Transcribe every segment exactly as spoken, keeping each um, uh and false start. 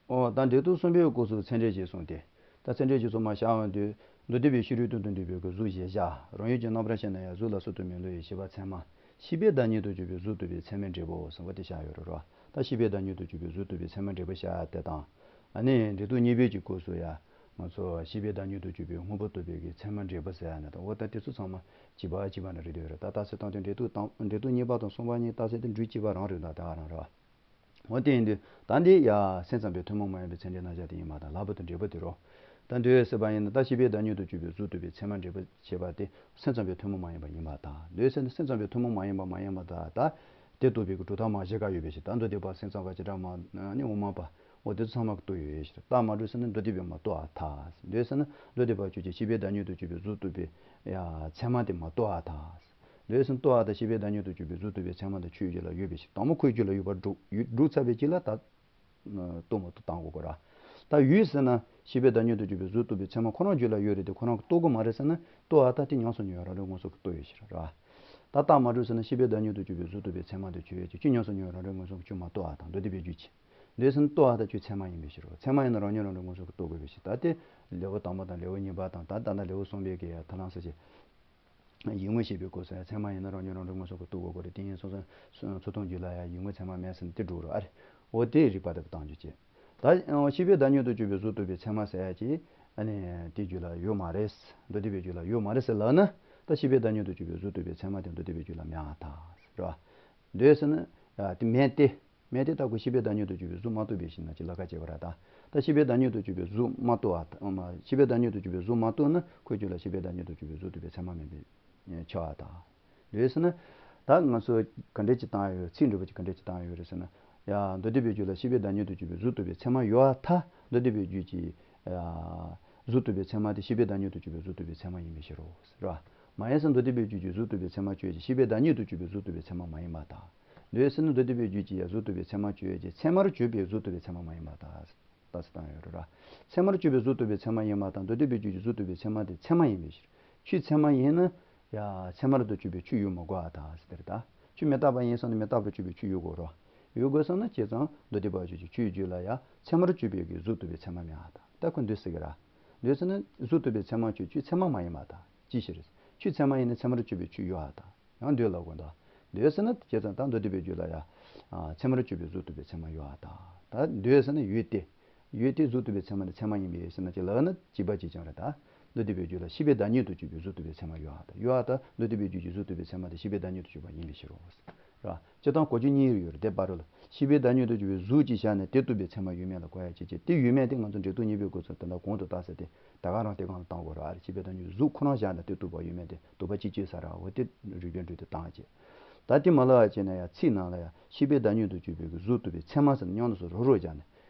ཨོ་ད་འབྲས་རྟོག་གསུམ་པའི་སྐབས་སུ་ཚད་འབྲས་གཞིར་བཟུང་སྟེ། ད་ཚད་འབྲས་གཞིར་བཟུང་མར་བཞག་ཡོང་དུས། མདོ་སྡེ་པའི་ཤེས་རིག་དོན་དུ་འདུས་པའི་གཟུགས་གཞལ་བྱ། རང་ཡུལ་གྱི་རྣམ་པར་ཤེས་ན་ཡང་གཟུགས་ལ་གཟུགས་དང་མེད་བློ་ཡི་ཤེས་པ་ཚད་མ། ཤེས་པའི་བདག་ཉིད་དུ་གྱུར་པའི་གཟུགས་རྟོགས་པའི་ཚད་མའི་འབྲས་བུ་གསུམ་པོ་དེ་བཞག་ཡོད་རེད་རོ། ད་ཤེས་པའི་བདག་ཉིད་དུ་གྱུར་པའི་གཟུགས་རྟོགས་པའི་ཚད་མའི་འབྲས་བུ་བཞག་དེ་དང་། ཨ་ནི་འབྲས་རྟོག་གཉིས་པའི་གི་སྐབས་སུ་ཡང་། ང་ཚོ་ཤེས་པའི་བདག་ཉིད་དུ་གྱུར་པའི་སྔོན་པོ་རྟོགས་པའི་གི་ཚད་མའི་འབྲས་བུ་ཟེར་ཡ་ནི་ད་འོ་ད་དེ་ཚོ་ཚང་མ་གཅིག་པ་གཅིག་པ་འདྲ་རེད་འདོད་རེད། ད་རྟགས་གསལ་བཏང་དུས་འབྲས་རྟོག་དང་འབྲས་རྟོག་གཉིས་པ་དང་གསུམ་པ་གཉིས་རྟགས་གསལ་དེ་འགྲོས་གཅིག་པ་རང་རེད་ད་ད་ག་རང་རེད་བ། འོ་དེ་ཡིན་དུས་ད་འདི་ཡ་སེམས་ཙམ་པའི་ཐུན་མོང་མ་ཡིན་པའི་ཚད་འབྲས་རྣམ་གཞག་དེ་ཡིན་པ་དང་ལྷག་པར་དུ་འབྲས་བུ་དེ་རོ། ད་འདོད་ཟེར་བ་ཡིན་ན་ད་ཤེས་པའི་བདག་ཉིད་དུ་གྱུར་པའི་གཟུགས་རྟོགས་པའི་ཚད་མ་འབྲས་བུ་བྱེད་པ་དེ་སེམས་ཙམ་པའི་ཐུན་མོང་མ་ཡིན་པ་ཡིན་པ་དང་འདོད་ཟེར་ན་སེམས་ཙམ་པའི་ཐུན་མོང་མ་ཡིན་པ་མ་ཡིན་པ་དང་ད། དེ་རྟོགས་པའི་གི་གྲུབ་མཐའ་མ་བཞི་ཀ་ཡོད་པའི་ཕྱིར་ད་མདོ་སྡེ་པ་སེམས་ཙམ་པ་བྱེ་བྲག་སྨྲ་ནི་དབུ་མ་པ། འོ་དེ་ཚོ་ཚང་མ་གི་རྟོགས་ཡོད་ཕྱིར་རྟགས་མ་གྲུབ་ཟེར་ན་མདོ་སྡེ་པས་མ་རྟོགས་པར་ཐལ། འདོད་ཟེར་ན་མདོ་སྡེ་པ་ཆོས་ཅན་ཤེས་པའི་བདག་ཉིད་དུ་གྱུར་པའི་གཟུགས་རྟོགས་པའི་ཡ་ཚད་མ་དེ་མ་རྟོགས་པར་ཐལ། འདོད་ཟེར་ན་རྟོགས་པར་ཐལ། ཤེས་པའི་བདག་ཉིད་དུ་གྱུར་པའི་གཟུགས་རྟོགས་པའི་ཚད་མ་དེ་ཆོས་རྒྱུད་ལ་ཡོད་པའི་ཕྱིར་དང་པོ་ཁོའི་རྒྱུད་ལ་ཡོད་པར་སྒྲུབ་ཡོད་སྒྲུབ་ཚར་བའི་རྗེས་ལ་ད། རྟོགས་མ་རྟོགས་བཏང་དགོས་ཀྱི་ར། ད་ཡུལ་ཟེར་ན་ཤེས་པའི་བདག་ཉིད་དུ་གྱུར་པའི་གཟུགས་རྟོགས་པའི་ཚད་མ་ཁོ་རང་རྒྱུད་ལ་ཡོད་རེད་དེ་ཁོ་རང་གིས་རྟོགས་ཀྱི་མ་རེད་ཟེར་ན་རྟོགས་པར་ཐལ། དེ་ཉམས་སུ་མྱོང་བའི་རང་རིག་མངོན་སུམ་གྱིས་རྟོགས་ཡོད་ཕྱིར་ར། ད་རྟགས་མ་གྲུབ་ཟེར་ན་ཤེས་པའི་བདག་ཉིད་དུ་གྱུར་པའི་གཟུགས་རྟོགས་པའི་ཚད་མ་དེ་ཆོས་ཅན་ཆོས་ཉམས་སུ་མྱོང་བའི་རང་རིག་མངོན་སུམ་གྱིས་ཆོས་མ་རྟོགས་པར་ཐལ། མདོ་སྡེ་པའི་རྒྱུད་ཀྱི། འདོད་ཟེར་ན་རྟོགས་པར་ཐལ། ཆོས་ཚད་མ་ཡིན་པའི་ཕྱིར་རོ། ཚད་མ་ཡིན་ན་རང་ཉིད་རང་རིག་མངོན་སུམ་གྱིས་རྟོགས་དགོས་པའི་ཕྱིར་ད་དེ། ལེའུ་དང་པོ་དང་ལེའུ་གཉིས་པ་དང་ད་ལྟ་ན་ལེའུ་གསུམ་པའི་གི་ཐ་ལམ་ས་ཆེ། ཡིད་མངོན་ཤེས་པའི་སྐབས་སུ་ཡང་ཚད་མ་ཡིན་ན་རང་ཉིད་རང་རིག་མངོན་སུམ་གྱིས་རྟོགས་དགོས་ཀྱི་རེད། དེ་ཡིན་སོང་ཙང་ཚུལ་མཐུན་རྒྱུད་ལ་ཡང་ཡིད་མངོན་ཚད་མ་མེད་ཟེར་ན་དེ་འགྲུབ་རོ་ཨ་རེ། འོ་དེ་རིགས་པ་དེ་བཏང་རྒྱུ་བྱེད། ད་ཤེས་པའི་བདག་ཉིད་དུ་གྱུར་པའི་གཟུགས་རྟོགས་པའི་ཚད་མ་ཟེར་ཡ་ཅིག་ཨ་ནི་དེ་རྒྱུད་ལ་ཡོད་མ་རེད། མདོ་སྡེ་པའི་རྒྱུད་ལ་ཡོད་མ་རེད་ཟེར་ལབ་ན་ད་ཤེས་པའི་བདག་ཉིད་དུ་གྱུར་པའི་གཟུགས་རྟོགས་པའི་ཚད་མ་དེ་མདོ་སྡེ་པའི་རྒྱུད་ལ་མེད་པར་ཐལ་ཟེར་རོ། འདོད་ཟེར་ན་དེ་མེད་དེ། མེད་དེ་ལྟ་ཁོ་ཤེས་པའི་བདག་ཉིད་དུ་གྱུར་པའི་གཟུགས་མ་རྟོགས་པའི་ཕྱིར་ན་ཅི་ལ་ཁ་བྱེད་པ་ར་ད། ད་ཤེས་པའི་བདག་ཉིད་དུ་གྱུར་པའི་གཟུགས་མ་རྟོགས་པ་ད་མ་ཤེས་པའི་བདག་ཉིད་དུ་གྱུར་པའི་གཟུགས་མ་རྟོགས་ན་ཁོའི་རྒྱུད་ལ་ཤེས་པའི་བདག་ཉིད་དུ་གྱུར་པའི་གཟུགས་རྟོགས་པའི་ཚད་མ་མེད་པའི་ཕྱིར་ར་ད། འདོད་ཟེར་ན། ད་ང་ཚོ་ག་འདྲས་ཅིག་བཏང་ཡོད་ཚིག་འགྲོས་པ་ཅིག་ག་འདྲས་ཅིག་བཏང་ཡོད་རེད་ཟེར་ན། ཡ་མདོ་སྡེ་པའི་རྒྱུད་ལ་ཤེས་པའི་བདག་ཉིད་དུ་གྱུར་པའི་གཟུགས་རྟོགས་པའི་ཚད་མ་ཡོད་པར་ཐལ། མདོ་སྡེ་པའི་རྒྱུད་ཀྱི་ཡ་གཟུགས་རྟོགས་པའི་ཚད་མ་དེ་ཤེས་པའི་བདག་ཉིད་དུ་གྱུར་པའི་གཟུགས་རྟོགས་པའི་ཚད་མ་ཡིན་པའི་ཕྱིར་རོ། ར། མ་ཡིན་ཟེར་མདོ་སྡེ་པའི་རྒྱུད་ཀྱི་གཟུགས་རྟོགས་པའི་ཚད་མ་ཆོས་ཅན་ཤེས་པའི་བདག་ཉིད་དུ་གྱུར་པའི་གཟུགས་རྟོགས་པའི་ཚད་མ་མ་ཡིན་པར་ཐལ། འདོད་ཟེར་ན་མདོ་སྡེ་པའི་རྒྱུད་ཀྱི་ཡང་གཟུགས་རྟོགས་པའི་ཚད་མ་ཆོས་ཅན་ཚད་མར་གྱུར་པའི་གཟུགས་རྟོགས་པའི་ཚད་མ་མ་ཡིན་པར་ཐལ། རྟགས་གསལ་བཏང་ཡོད་རེད་ར། ཚད་མར་གྱུར་པའི་གཟུགས་རྟོགས་པའི་ཚད་མ་ཡིན་པ་དང་མདོ་སྡེ་པའི་རྒྱུད་ཀྱི་གཟུགས་རྟོགས་པའི་ཚད་མ་དེ་ཚད་མ་ཡིན་པའི་ཕྱིར། ཆོས་ཚད་མ་ཡིན་ན། ཡ་ཚད་མར་དུ་གྱུར་པའི་ཆོས་ཡོད་མི་དགོས་པར་ཐལ་ཟེར་དེ་རེད་ད། ཆོས་མི་རྟག་པ་ཡིན་སོང་ན་མི་རྟག་པར་གྱུར་པའི་ཆོས་ཡོད་དགོས་རོ། ཡོད་དགོས་སོང་ན་བྱས་ཙང་མདོ་སྡེ་པ་ཆོས་ཀྱི་ཆོས་རྒྱུད་ལ་ཡང་ཚད་མར་གྱུར་པའི་གི་གཟུགས་རྟོགས་པའི་ཚད་མ་མེད་པར་ཐལ། ད་ཁོ་འདོད་ཟེར་གི་ར། འདོད་ཟེར་ན་གཟུགས་རྟོགས་པའི་ཚད་མ་ཆོས་ཆོས་ཚད་མ་མ་ཡིན་པར་ཐལ། ཅི་ཕྱིར། ཆོས་ཚད་མ་ཡིན་ན་ཚད་མར་གྱུར་པའི་ཆོས་ཡོད་པར་ཐལ། ཡང་འདོད་ལ་གོ་འདུག་འདོད་ཟེར་ན་བྱས་ཙང་ད་མདོ་སྡེ་པའི་རྒྱུད་ལ་ཡང་། ཚད་མར་གྱུར་པའི་གཟུགས་རྟོགས་པའི་ཚད་མ་ཡོད་པར་ཐལ། ད་འདོད་ཟེར་ན་ཡོད་དེ། ཡོད་དེ་གཟུགས་རྟོགས་པའི་ཚད་མ་དེ་ཚད་མ་ཡིན་པའི་ཕྱིར་ན་ཅི་ལབ་ན་གཅིག་པ་གཅིག་རྐྱང་རེད་ད། མདོ་སྡེ་པའི་རྒྱུད་ལ་ཤེས་པའི་བདག་ཉིད་དུ་གྱུར་པའི་གཟུགས་རྟོགས་པའི་ཚད་མ་ཡོད་པར་ཐལ། ཡོད་པར་ཐལ། མདོ་སྡེ་པའི་རྒྱུད་ཀྱི་གཟུགས་རྟོགས་པའི་ཚད་མ་དེ་ཤེས་པའི་བདག་ཉིད་དུ་གྱུར་པ་ཡིན་པའི་ཕྱིར་རོ། ར། སྤྱིར་བཏང་གོ་རྒྱུ་གཉིས་ཡོད་རེད་དེ་བར་རོ་ལ། ཤེས་པའི་བདག་ཉིད་དུ་གྱུར་པའི་གཟུགས་ཅིག་བཞག་ནས་དེ་རྟོགས་པའི་ཚད་མ་ཡོད་མེད་ལ་གོ་ཡ་བྱེད་ཅེས་དེ་ཡོད་མེད་དེ་ང་ཚོ་འབྲས་རྟོག་གཉིས་པའི་སྐབས་སུ་ད་ལྟ་གོང་དུ་བཏགས་ཟེར་ཏེ་ད་ག་རང་དེ་སྒང་ལ་བཏང་དགོས་ར། ཨ་རེ་ཤེས་པའི་བདག་ཉིད་གཟུགས་ཁོ་རང་བཞག་ནས་དེ་རྟོགས་པ་ཡོད་མེད་དེ་རྟོགས་པ་ཅིག་བྱས་ས་ར་འོ་དེ་རིགས་པའི་འགྲོས་དེ་བཏང་བྱས། ད་དེ་མ་ལབ་པ་བྱས་ན་ཡང་ཚིག་ནང་ལ་ཡང་ཤེས་པའི་བདག་ཉིད་དུ་གྱུར་པའི་གཟུགས་རྟོགས་པའི་ཚད་མ་ཟེར་ནས་མཉམ་དུ་སོ་རོ་རོ་བཞག་ནས།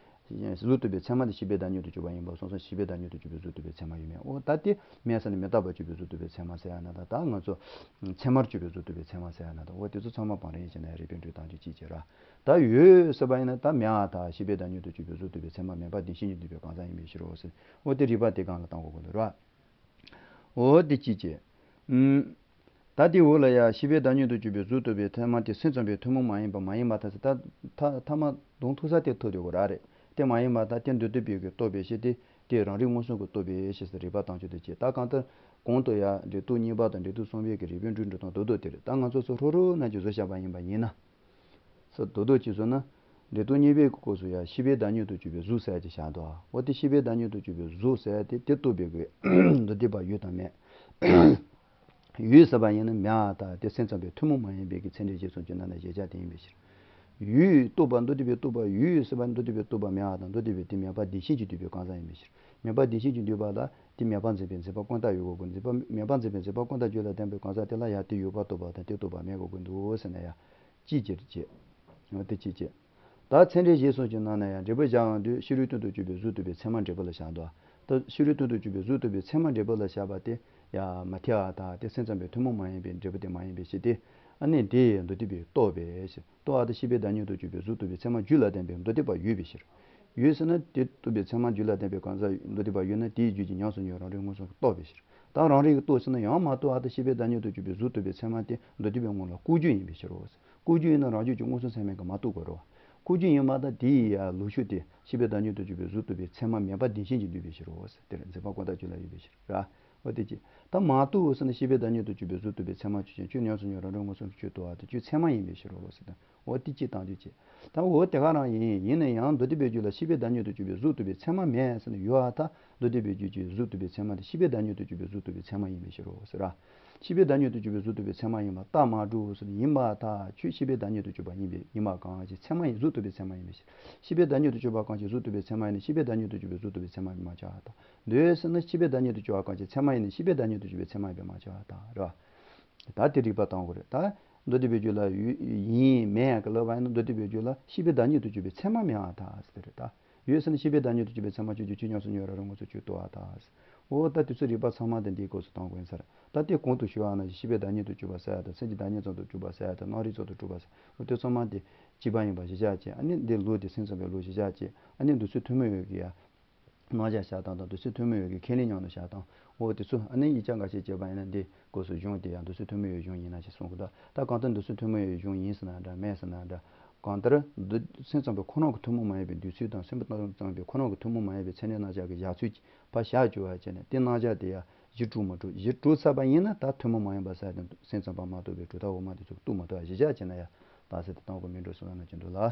གཟུགས་རྟོགས་པའི་ཚད་མ་དེ་ཤེས་པའི་བདག་ཉིད་དུ་གྱུར་པ་ཡིན་པ་སོང་ཙང་ཤེས་པའི་བདག་ཉིད་དུ་གྱུར་པའི་གཟུགས་རྟོགས་པའི་ཚད་མ་ཡོད་མེད་འོ་ད་དེ་མེད་ས་ནས་མི་རྟག་པར་གྱུར་པའི་གཟུགས་རྟོགས་པའི་ཚད་མ་ཟེར་ཡ་ན་ད་ད་ང་ཚོ། ཚད་མར་གྱུར་པའི་གཟུགས་རྟོགས་པའི་ཚད་མ་ཟེར་ཡ་ན་ད་འོ་དེ་ཚོ་ཚང་མ་བང་རིམ་བྱས་ན་ཡང་རིགས་པའི་འགྲོས་བཏང་རྒྱུ་གཅིག་བྱས་ར། ད་ཡོད་ཟེར་བ་ཡིན་ན་ད་མེད་པར་ཐལ། ཤེས་པའི་བདག་ཉིད་དུ་གྱུར་པའི་གཟུགས་རྟོགས་པའི་ཚད་མ་མེད་པ་བདེན་ཞེན་གྱི་འདུས་པའི་གང་ཟག་ཡིན་པའི་ཕྱིར་རོ་ཟེར། འོ་དེ་རིགས་པ་དེ་སྒང་ལ་བཏང་དགོས་ཀྱི་འདུག་ར། འོ་དེ་གཅིག་བྱས། ཨུམ། ད་དེའི་འོག་ལ་ཡང་ཤེས་པའི་བདག་ཉིད་དུ་གྱུར་པའི་གཟུགས་རྟོགས་པའི་ཚད་མ་དེ་སེམས་ཙམ་པའི་ཐུན་མོང་མ་ཡིན་པ་མ་ཡིན་པར་ཐལ་ཟེར་ད། ཐ་ཐ་མ་གདོང་ཐུག་ས་དེ་ཐུག་བསྡད་ཡོད་ར་རེད། དེ་མ་ཡིན་པར་ཐལ། དེ་མདོ་སྡེ་པའི་གི་རྟོགས་པའི་གཞི་དེ་དེ་རང་རིག་མངོན་སུམ་གྱིས་རྟོགས་པའི་གཞི་ཟེར་རིགས་པ་བཏང་རྒྱུ་དེ་བྱས། ད་གང་ལྟར་གོང་དུ་ཡང་འབྲས་རྟོག་གཉིས་པ་དང་འབྲས་རྟོག་གསུམ་པའི་གི་རིགས་པའི་འགྲོས་འགྲོ་སྟངས་རྡོག་རྡོག་དེ་རེད། ད་ང་ཚོ་ཚོ་ཧྲོ་ཧྲོ་རྣམས་ཀྱིས་བཟོས་བཞག་པ་ཡིན་པ་ཡིན་ན། ས་རྡོག་རྡོག་ཅིག་བཟོས་ན། འབྲས་རྟོག་གཉིས་པའི་སྐབས་སུ་ཡང་ཤེས་པའི་བདག་ཉིད་དུ་གྱུར་པའི་གཟུགས་ཟེར་ཡ་ཅིག་བཞག་འདུག་འོ་དེ་ཤེས་པའི་བདག་ཉིད་དུ་གྱུར་པའི་གཟུགས་ཟེར་ཡ་དེ་དེ་རྟོགས་པའི་གི་མདོ་སྡེ་པ་ཡོད་དམ་མེད། ཡོད་ཟེར་བ་ཡིན་ན་མེད་པར་ཐལ། དེ་སེམས་ཙམ་པའི་ཐུན་མོང་མ་ཡིན་པའི་གི་ཚད་འབྲས་གཞིར་བཟུང་གི་ནང་ན་གཞལ་བྱ་དེ་ཡིན་པའི་ཕྱིར། ཡོད་རྟོགས་པ་མདོ་སྡེ་པའི་རྟོགས་པ་ཡོད་ཟེར་བ་མདོ་སྡེ་པའི་རྟོགས་པ་མེད་པར་ཐལ། མདོ་སྡེ་པའི་དེ་མེད་པ་བདེན་ཞེན་གྱི་འདུས་པའི་གང་ཟག་ཡིན་པའི་ཕྱིར། མེད་པ་བདེན་ཞེན་གྱི་འདུས་པ་ལ་དེ་མེད་པར་འཛིན་པའི་འཛིན་པ་ཀུན་བཏགས་ཡོད་དགོས་ཀྱི་འཛིན་པ་མེད་པར་འཛིན་པའི་འཛིན་པ་ཀུན་བཏགས་རྒྱུད་ལ་ལྡན་པའི་གང་ཟག་དེ་ལ་ཡང་དེ་ཡོད་པར་རྟོགས་པ་དང་དེ་རྟོགས་པ་མེད་དགོས་ཀྱི་འདུག་ཟེར་ན་ཡང་། ཅིའི་ཕྱིར་བྱེད། འོ་དེ་ཅིའི་ཕྱིར། ད་ཚད་འབྲས་གཞིར་བཟུང་གི་ནང་ན་ཡང་འབྲས་བུ་བཞག་ཡོང་དུས་ཕྱི་རོལ་སྟོང་དུ་གྱུར་པའི་གཟུགས་རྟོགས་པའི་ཚད་མ་འབྲས་བུ་ལ་བཞག་འདུག་ད་ཕྱི་རོལ་སྟོང་དུ་གྱུར་པའི་གཟུགས་རྟོགས་པའི་ཚད་མ་འབྲས་བུ་ལ་བཞག་པ་དེ་ཡང་མ་ཐལ་བ་དང་དེ་སེམས་ཙམ་པའི་ཐུན་མོང་མ་ཡིན་པའི་འབྲས་བུ་དེ་མ་ཡིན་པའི་ཕྱིར་ཏེ། ཨ་ནི་དེ་ཡང་མདོ་སྡེ་པས་རྟོགས་པའི་ཕྱིར། རྟོགས་པ་དང་ཤེས་པའི་བདག་ཉིད་དུ་གྱུར་པའི་གཟུགས་རྟོགས་པའི་ཚད་མ་རྒྱུད་ལ་ལྡན་པའི་མདོ་སྡེ་པ་ཡོད་པའི་ཕྱིར། ཡོད་ཟེར་ན་དེ་རྟོགས་པའི་ཚད་མ་རྒྱུད་ལ་ལྡན་པའི་གང་ཟག་མདོ་སྡེ་པ་ཡོད་ན་དེའི་རྒྱུད་ཀྱི་ཉམས་སུ་མྱོང་རང་རིག་མངོན་སུམ་རྟོགས་པའི་ཕྱིར། ད་རང་རིག་གིས་རྟོགས་ཟེར་ན་ཡང་མ་རྟོགས་པ་དང་ཤེས་པའི་བདག་ཉིད་དུ་གྱུར་པའི་གཟུགས་རྟོགས་པའི་ཚད་མ་དེ་མདོ་སྡེ་པའི་ངོ་ལ་ལྐོག་གྱུར་ཡིན་པའི་ཕྱིར་རོ། ལྐོག་གྱུར་ཡིན་ན་རང་རྒྱུད་ཀྱི་མངོན་སུམ་ཚད་མས་ཀྱང་མ་རྟོགས་དགོས་རོ། ཁོ་རྒྱུ་ཡིན་པ་དང་དེའི་ཡ་ལུགས་ཤུགས་དེ་ཤེས་པའི་བདག་ཉིད་དུ་གྱུར་པའི་གཟུགས་རྟོག་པའི་ཚད་མ་མེད་པ་བདེན་ཞེན་གྱིས་བསྡུས་པའི་ཕྱིར་རོ། དེར་འཛིན་པ་ཀུན་བཏགས་རྒྱུད་ལ་ཡོད་པའི་ཕྱིར་ར། འོ་དེ་ཅི། ད་མ་རྟོགས་ཟེར་ན་ཤེས་པའི་བདག་ཉིད་དུ་གྱུར་པའི་གཟུགས་རྟོག་པའི་ཚད་མ་ཆོས་ཅན། ཆོས་ཉམས་སུ་མྱོང་རང་གྲོལ་མངོན་སུམ་དུ་ཆོས་རྟོགས་པ་དེ་ཆོས་ཚད་མ་ཡིན་པའི་ཕྱིར་རོ་ཟེར་ཏེ། འོ་དེ་ཅི་དང་དེ་ཅི། ད་འོ་དེ་ག་རང་ཡིན། ཡིན་ན་ཡང་མདོ་སྡེ་པའི་རྒྱུད་ལ་ཤེས་པའི་བདག་ཉིད་དུ་གྱུར་པའི་གཟུགས་རྟོག་པའི་ཚད་མ་མེད་ཟེར་ན་ཡོད་པ་དང་མདོ་སྡེ་པའི་རྒྱུད་ཀྱི་གཟུགས་རྟོག་པའི་ཚད་མ་དེ་ཤེས་པའི་བདག་ཉིད་དུ་གྱུར་པའི་གཟུགས་རྟོག་པའི་ཚད་མ་ཡིན་པའི་ཕྱིར་རོ་ཟེར་ར། ཤེས་པའི་བདག་ཉིད་དུ་གྱུར་པའི་གཟུགས་རྟོག་པའི་ཚད་མ་ཡིན་པ་རྟགས་མ་གྲུབ་ཟེར་ན་ཡིན་པར་ཐལ། ཁྱོད་ཤེས་པའི་བདག་ཉིད་དུ་གྱུར་པ་ཡིན་པས་ཡིན་པ་གང་ཞིག་ཚད་མ་ཡིན། གཟུགས་རྟོག་པའི་ཚད་མ་ཡིན་པའི་ཕྱིར། ཤེས་པའི་བདག་ཉིད་དུ་གྱུར་པ་གང་ཞིག་གཟུགས་རྟོག་པའི་ཚད་མ་ཡིན་ན་ཤེས་པའི་བདག་ཉིད་དུ་གྱུར་པའི་གཟུགས་རྟོག་པའི་ཚད་མ་ཡིན་པས་མ་ཁྱབ་པར་ཐལ། འདོད་ཟེར་ན་ཤེས་པའི་བདག་ཉིད་དུ་གྱུར་པ་གང་ཞིག་ཚད་མ་ཡིན་ན་ཤེས་པའི་བདག་ཉིད་དུ་གྱུར་པའི་ཚད་མ་ཡིན་པས་མ་ཁྱབ་པར་ཐལ་རེད་བ། ད་དེ་རིགས་པ་བཏང་དགོས་རེད་ད། མདོ་སྡེ་པའི་རྒྱུད་ལ་ཡོད་ཡིན་མེད་ཡང་གི་ལབ་པ་ཡིན་ན་མདོ་སྡེ་པའི་རྒྱུད་ལ་ཤེས་པའི་བདག་ཉིད་དུ་གྱུར་པའི་ཚད་མ་མེད་པར་ཐལ་ཟེར་རེད་ད། ཡོད་ཟེར་ན་ཤེས་པའི་བདག་ཉིད་དུ་གྱུར་པའི་ཚད་མ་ཆོས་ཅན། ཆོས་ཉམས་སུ་མྱོང་རང་གྲོལ་མངོན་སུམ་དུ་ཆོས་རྟོགས་པར་ཐལ། འོ་ད་དེ་ཚོ་རིགས་པ་ཚང་མ་དེ་འདིའི་སྐབས་སུ་བཏང་དགོས་ཡིན་ས་རེད། ད་དེ་གོང་དུ་ཞུས་པ་ནང་བཞིན་ཤེས་པའི་བདག་ཉིད་དུ་གྱུར་པ་ཟེར་ཡ་དང་སེམས་ཀྱི་བདག་ཉིད་ཙམ་དུ་གྱུར་པ་ཟེར་ཡ་དང་རྣམ་རིག་ཙམ་དུ་གྲུབ་པ་ཟེར། འོ་དེ་ཚང་མ་དེ་གཅིག་པ་ཡིན་པ་གཞི་བཞག་བྱས། ཨ་ནི་འདི་ལུགས་དེ་སེམས་ཙམ་པའི་ལུགས་གཞི་བཞག་བྱས། ཨ་ནི་འདུག་ཚུལ་ཐུན་མོང་ཡོད་ཀྱི་ཡ་རྣམ་གཞག་བྱ་སྟངས་དང་འདུག་ཚུལ་ཐུན་མོང་ཡོད་ཀྱི་ཁས་ལེན་ཉམས་ལེན་བྱ་སྟངས། འོ་དེ་ཚོ་ཨ་ནི་ཡིག་ཆ་འགའ་ཤས་བྱས་པ་ཡིན་ན་འདི་སྐབས་སུ་གཞུང་དེ་ཡང་འདུག་ཚུལ་ཐུན་མོང་ཡོད་གཞུང་ཡིན་ན་ཞེས་གསུང་གི་འདུག་ད་གང་ལྟར་འདུག་ཚུལ་ཐུན་མོང་ཡོད་གཞུང་ཡིན་ཟེར་ན་འདྲ་མེད་ཟེར་ན་འདྲ། གང་ལྟར་འདི་སེམས་ཙམ་པའི་ཁོ་རང་གི་ཐུན་མོང་མ་ཡིན་པའི་འདུག་ཚུལ་དང་སེམས་ཙམ་པའི་ཁོ་རང་གི་ཐུན་མོང་མ་ཡིན་པའི་ཚད་ལྡན་རྣམ་གཞག་གི་བཞག་ཚུལ་གྱི་ཕར་བཞག་བཅུག་པ་བྱས་ནས་དེ་རྣམ་གཞག་དེ་ཡང་གཞི་གྲུབ་མ་གྲུབ། གཞི་གྲུབ་ཚར་བ་ཡིན་ན་ད་ཐུན་མོང་མ་ཡིན་པ་ཟེར་ཏེ་སེམས་ཙམ་པ་མ་གཏོགས་པའི་གྲུབ་མཐའ་འོག་མ་དེ་ཚོ་གཏུགས་མ་ཐུབ་པ་གཞི་བཞག་བྱས་ན་ཡང་རྟགས་གསལ་དེ་བཏང་དགོས་མིན་འགྲོ་གསུངས་གནང་གི་འདུག་ལ།